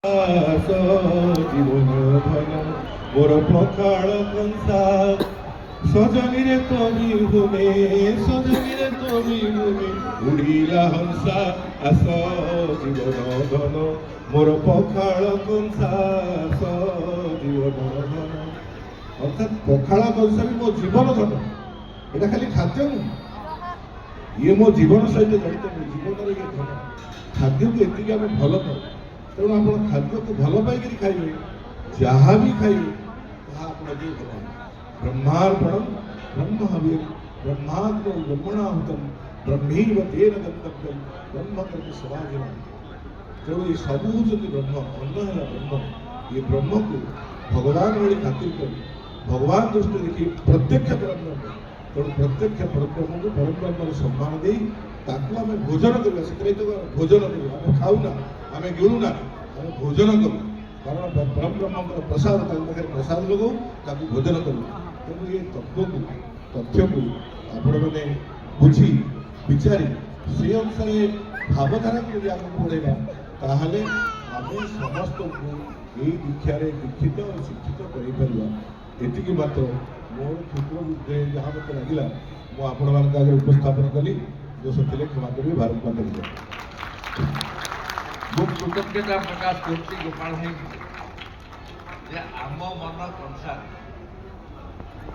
ଆସ ଜୀବନ ଧନ ମୋର ପଖାଳ କଂସା। ସଜନୀରେ ତୋ ବିହୁନେ, ସଜନୀରେ ତୋ ବିହୁନେ ଉଡ଼ିଲା ହଂସା। ଆସ ଜୀବନ ଧନ ମୋର ପଖାଳ କଂସା, ଆସ ଜୀବନ ଧନ। ଅର୍ଥାତ୍ ପଖାଳ କଂସା ବି ମୋ ଜୀବନ ଧନ। ଏଇଟା ଖାଲି ଖାଦ୍ୟ ନୁହେଁ, ଇଏ ମୋ ଜୀବନ ସହିତ ଜଡ଼ିତ, ମୋ ଜୀବନର ଇଏ ଧନ। ଖାଦ୍ୟକୁ ଏତିକି ଆମେ ଭଲ ପାଉ। ତେଣୁ ଆପଣ ଖାଦ୍ୟକୁ ଭଲ ପାଇକରି ଖାଇବେ, ଯାହା ବି ଖାଇବେ ତାହା ଆପଣ ବି ଭଲ ହେବ। ବ୍ରହ୍ମାର୍ପଣମ୍ ବ୍ରହ୍ମ ହବିର୍ ବ୍ରହ୍ମାଗ୍ନୌ ବ୍ରହ୍ମଣାହୁତମ୍ ବ୍ରହ୍ମୈବ ତେନ ଗନ୍ତବ୍ୟମ୍ ବ୍ରହ୍ମ କର୍ମ ସମାଧିନା। ତେଣୁ ଏ ସବୁ ହେଉଛନ୍ତି ବ୍ରହ୍ମ। ଅନ୍ନ ହେଲା ବ୍ରହ୍ମ। ଏ ବ୍ରହ୍ମକୁ ଭଗବାନ ଭଳି ଖାତିର କରି, ଭଗବାନ ଦୃଷ୍ଟି ଦେଖି, ପ୍ରତ୍ୟକ୍ଷ ପରବ୍ରହ୍ମ। ତେଣୁ ପ୍ରତ୍ୟକ୍ଷ ପରବ୍ରହ୍ମକୁ ପରବ୍ରହ୍ମର ସମ୍ମାନ ଦେଇ ତାକୁ ଆମେ ଭୋଜନ କରିବା। ସେଥିରେ ତ ଭୋଜନ କରିବା, ଆମେ ଖାଉନା, ଆମେ ଗିଳୁନା, ଆମେ ଭୋଜନ କରୁ। କାରଣ ପରବ୍ରହ୍ମଙ୍କର ପ୍ରସାଦ, ତାଙ୍କ ପାଖରେ ପ୍ରସାଦ ଲଗାଉ, ତାକୁ ଭୋଜନ କରୁ। ତେଣୁ ଏ ତତ୍ତ୍ୱକୁ, ତଥ୍ୟକୁ ଆପଣମାନେ ବୁଝି ବିଚାରି ସେ ଅନୁସାରେ ଭାବଧାରାକୁ ଯଦି ଆଗକୁ ବଢ଼େଇବା, ତାହେଲେ ଆମେ ସମସ୍ତଙ୍କୁ ଏଇ ଦୀକ୍ଷାରେ ଦୀକ୍ଷିତ ଓ ଶିକ୍ଷିତ କରିପାରିବା। ଏତିକି ମାତ୍ର ମୋର କ୍ଷୁଦ୍ର ବୁଦ୍ଧିରେ ଯାହା ମୋତେ ଲାଗିଲା, ମୁଁ ଆପଣମାନଙ୍କ ଆଗରେ ଉପସ୍ଥାପନ କଲି। ଦୋଷ ଥିଲେ କ୍ଷମା କରିବି। ଭାରତ ମାତା କି ଜୟ। ମୁଁ କୃତଜ୍ଞତା ପ୍ରକାଶ କରୁଛି ଗୋପାଳ ଭାଇଙ୍କୁ ଯେ ଆମ ମନ କଂସାରେ